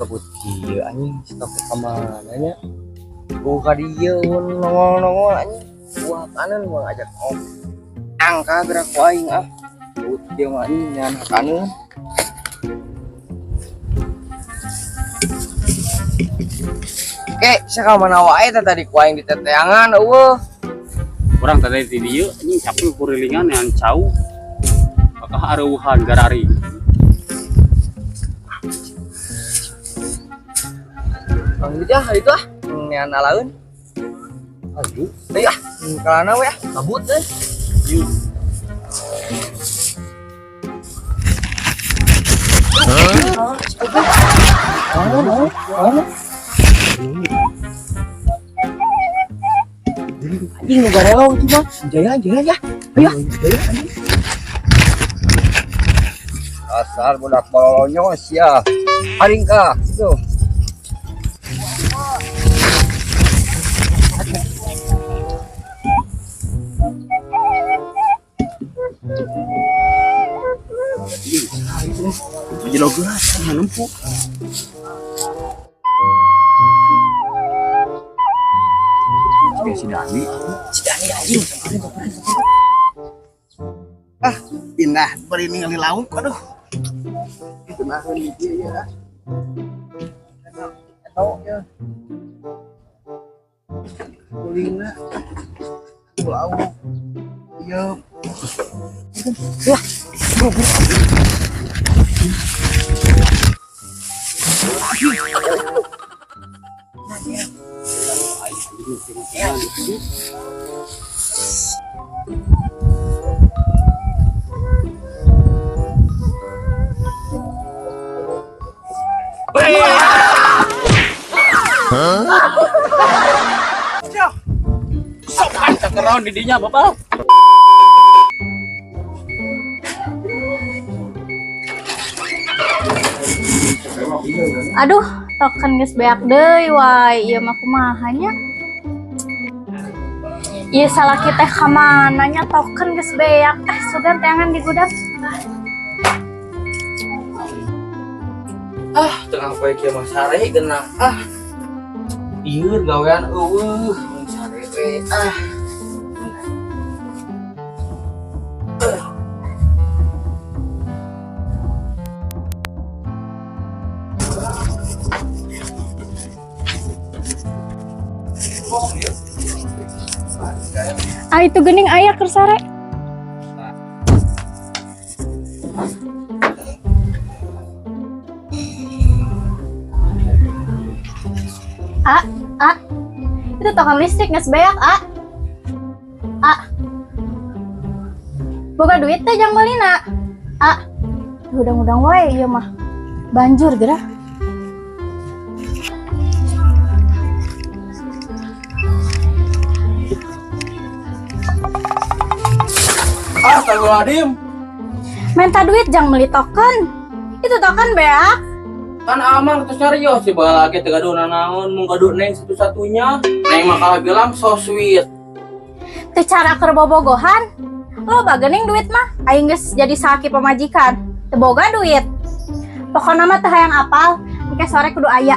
Kabut kieu anjing stop ka mana nya? Ku ka dieu nongol-nongol anjing. Buah kanan gua ngajak om. Angka gerak ku aing ah. Kabut kieu mah anjing nyan kanan. Oke, saya ka mana wae teh tadi ku aing di teteangan eueuh. Urang tadi di dieu anjing capek kurilingan yang cau. Apakah areuhan gararing? Bang itu ah, itu ah, nyan alaeun. Aduh, Ayo ah, kalana we ah, kabut euy. yuk. Anjing nu garelo itu mah. Jaya jaya ya. Ayo, jaya anjing. Asal budak bolonyos ya. Haring kah itu. Jelo geus nempuh. Kayak si Dani. Si Dani anjing. Ah, pindah beri ningali lauk aduh. Kunaon ieu ya. Eta ya. Kulingna. Lauk. Ieu. Ya. Sopan keron di dinya Bapak. Aduh, token geus beak deui wae, ieu mah kumaha nya? Ieu salaki teh ka mana nya token geus beak. Ah, sugan teangan di gudang. Ah, tengah poe kieu mah sare geunah. Ah. Ieu gawean eueuh, sare we. Ah. Ah, itu geuning aya keur sare. A, A. Itu token listrik geus beak, A. A. Boga duit teh jang meulina. A. Udang-udang wae ieu mah. Banjur geura. Astagfirullahaladzim. Minta duit jang meuli token. Itu token beak. Kan amang terus serius sih bae lagi teu gaduh nanaon mun gaduh neng satu-satunya. Neng mah kalah bilang so sweet. Teu cara keur bobogohan. Loba geuning duit mah aing geus jadi salaki pamajikan. Teu boga duit. Pokona mah teu hayang apal, engke sore kudu aya.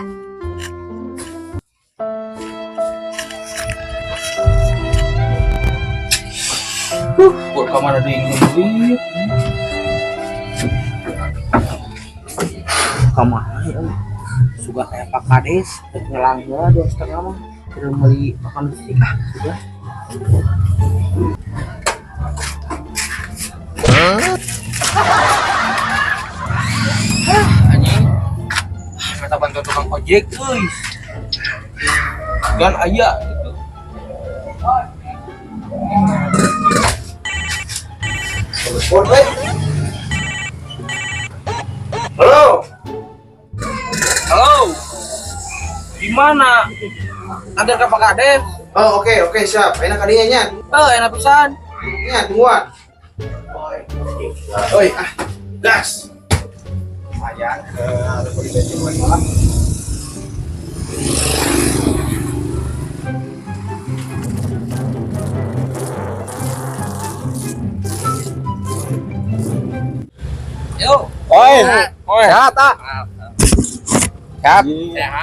Kok ka mana deui duit? Ka mana ya? Suka kayak Pak Kades, rek ngelang heula 2,5 mah. Keur meuli makan listrik ah, sudah. Hah? Anjing. Minta bantuan tukang ojek euy. Kan aya gitu. Halo. Halo. Di mana? Ada ke Pak Kades? Oh, oke, oke, siap. Enak kadinya nya. Oh, enak pisan. Nya, tungguan. Oi, ah, gas. Lumayan ke beli bensin malam. Yo. Oi. Oi. Sehat, ah. Sehat.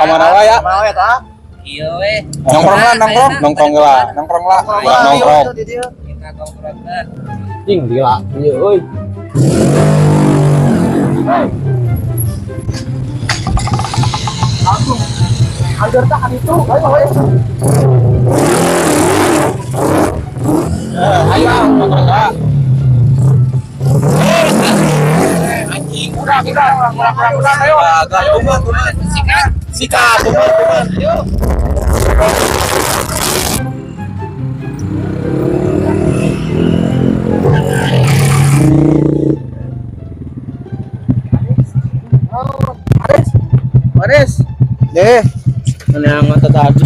Kamana wae ya? Kamana wae ta? Iya we. Nongkrong lah, nongkrong, nongkrong lah, nongkrong lah, nongkrong. Kita nongkrong lah. Cing gila ieu euy. Langsung. Angger tak itu. Ayo ayo. Ayo, nongkrong lah. Anjing, udah, ayo. Ayo, tuman, sikat, sikat, tuman, tuman, ayo. Maris. Deh, Mana tadi?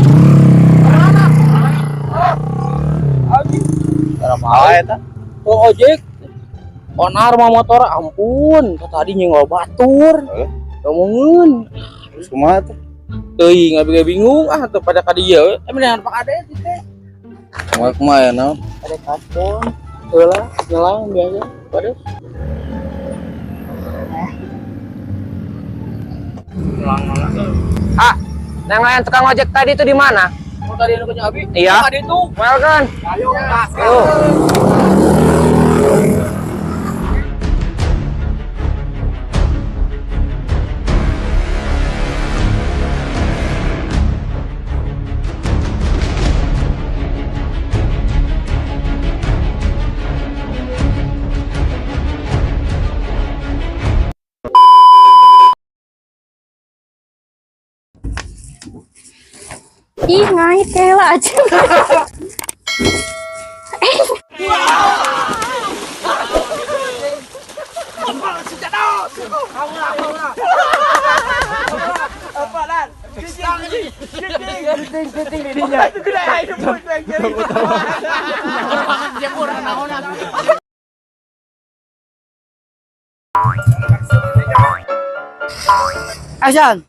apa eta? Oh ojek. Onar mah motor ampun, tadi nyenggol batur. Ngomongin. Terus kumaha tuh? Teuing abi ge bingung ah tuh pada ka dieu. Eh mendingan Pak Ade sih teh. Kumaha kumaha ya naon? Ada kapon. Heula nyelang biasa. Pak Ade. Ah, yang lain tukang ojek tadi itu di mana? Oh tadi anu punya abi? Iya. Tadi itu. Welcome. Ayo. Tuh. Ih, ngait kayak aja. Asan.